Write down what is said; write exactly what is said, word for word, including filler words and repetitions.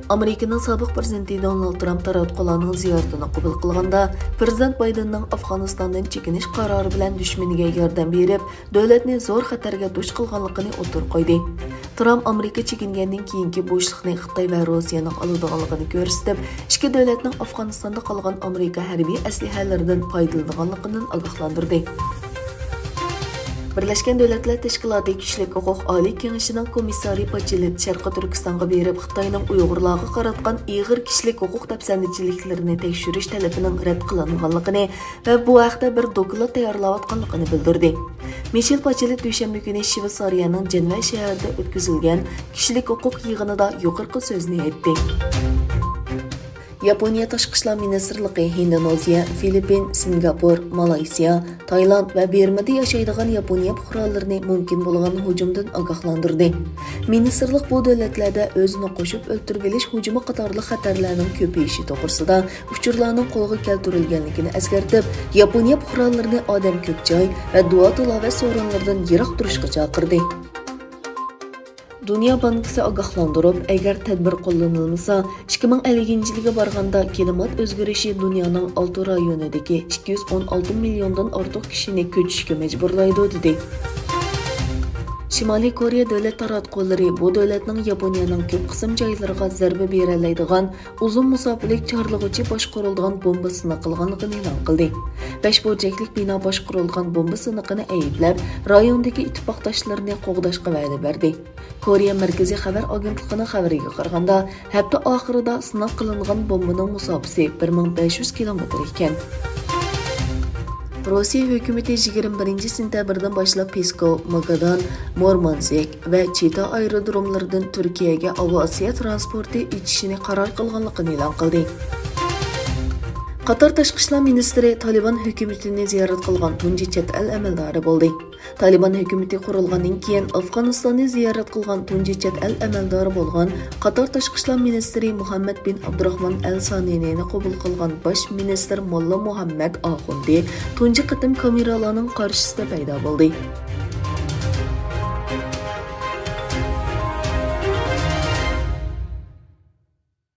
ئامېرىكىنىڭ سابىق پىرېزىدېنتى دونالد ترامپ تاراتقۇلارنىڭ زىيارىتىنى قوبۇل قىلغاندا، پىرېزىدېنت بايدېننىڭ ئافغانىستاندىن چېكىنىش قارارى بىلەن دۈشمىنىگە ياردەم بېرىپ، دۆلەتنى زور خەتەرگە دۇچ قىلغانلىقىنى ئوتتۇرىغا قويدى. ترامپ ئامېرىكا چېكىنگەندىن كېيىنكى بوشلۇقنى خىتاي ۋە روسىيەنىڭ ئالىدىغانلىقىنى كۆرسىتىپ، ئىككى دۆلەتنىڭ ئافغانىستاندا قالغان ئامېرىكا ھەربىي ئەسلىھەلىرىدىن پايدىلىنىدىغانلىقىدىن ئاگاھلاندۇردى. بىرلەشكەن دۆلەتلەر تەشكىلاتى كىشىلىك ھوقۇق ئالىي كېڭىشىنىڭ كومىسسارى باچېلېت شەرقىي تۈركىستانغا بېرىپ، خىتاينىڭ ئۇيغۇرلارغا قاراتقان ئېغىر كىشىلىك ھوقۇق دەپسەندىچىلىكلىرىنى تەكشۈرۈش تەلىپىنىڭ رەت قىلىنغانلىقىنى ۋە بۇ ھەقتە بىر دوكلات تەييارلاۋاتقانلىقىنى بىلدۈردى. مىشېل باچېلېت دۈشەنبە كۈنى شۋېتسارىيەنىڭ جېنۋە شەھىرىدە ئۆتكۈزۈلگەن كىشىلىك ھوقۇق يىغىنىدا يۇقىرىقى سۆزنى ئېيتتى. ياپونىيە تاشقى ئىشلار مىنىستىرلىقى ھىندونېزىيە، فىلىپپىن، سىنگاپور، مالايسىيا، تايلاند ۋە بىرمىدا ياشايدىغان ياپونىيە پۇقرالىرىنى مۇمكىن بولغان ھۇجۇمدىن ئاگاھلاندۇردى. مىنىستىرلىق بۇ دۆلەتلەردە ئۆزىنى قوشۇپ ئۆلتۈرۈۋېلىش ھۇجۇمى قاتارلىق خەتەرلەرنىڭ كۆپىيىشى توغرىسىدا ئۇچۇرلارنىڭ قولغا كەلتۈرۈلگەنلىكىنى ئەسكەرتىپ، ياپونىيە پۇقرالىرىنى ئادەم كۆپ جاي ۋە دۇئا-تىلاۋەت سورۇنلىرىدىن يىراق تۇرۇشقا چاقىردى. دۇنيا بانكىسى ئاگاھلاندۇرۇپ، ئەگەر تەدبىر قوللىنىلمىسا، ئىككى مىڭ ئەللىكىنچى يىلىگە بارغاندا كىلىمات ئۆزگىرىشى دۇنيانىڭ ئالتە رايونىدىكى ئىككى يۈز ئون ئالتە مىليوندىن ئارتۇق كىشىنى كۆچۈشكە مەجبۇرلايدۇ، دېدى. شىمالىي كورېيە دۆلەت تاراتقۇلىرى بۇ دۆلەتنىڭ ياپونىيەنىڭ كۆپ قىسىم جايلىرىغا زەربە بېرەلەيدىغان ئۇزۇن مۇساپىلىك چارلىغۇچى باشقۇرۇلىدىغان بومبا سىناق قىلغانلىقىنى ئېلان قىلدى. بەش بۇرجەكلىك بىنا باشقۇرۇلغان بومبا سىنىقىنى ئەيىبلەپ، رايوندىكى ئىتتىپاقداشلىرىنى قوغداشقا ۋەدە بەردى. كورېيە مەركىزىي خەۋەر ئاگېنتلىقىنىڭ خەۋىرىگە قارىغاندا، ھەپتە ئاخىرىدا سىناق قىلىنغان بومبىنىڭ مۇساپىسى بىر مىڭ بەش يۈز كىلومېتىر ئىكەن. روسىيە ھۆكۈمىتى يىگىرمە بىرىنچى سېنتەبىردىن باشلاپ پېسكوۋ، ماگادان، مۇرمانسك ۋە چىتا ئايرودروملىرىدىن تۈركىيەگە ئاۋىئاتسىيە ترانسپورتى ئېچىشىنى قارار قىلغانلىقىنى ئېلان قىلدى. قاتار تاشقى ئىشلار مىنىستىرى تالىبان ھۆكۈمىتىنى زىيارەت قىلغان تۇنجى چەت ئەل ئەمەلدارى بولدى. تالىبان ھۆكۈمىتى قۇرۇلغاندىن كېيىن ئافغانىستاننى زىيارەت قىلغان تۇنجى چەت ئەل ئەمەلدارى بولغان قاتار تاشقى ئىشلار مىنىستىرى مۇھەممەد بىن ئابدۇراخمان ئەل سانىنىنى قوبۇل قىلغان باش مىنىستىر موللا مۇھەممەد ئاخۇندى تۇنجى قېتىم كامېرالارنىڭ قارشىسىدا پەيدا بولدى.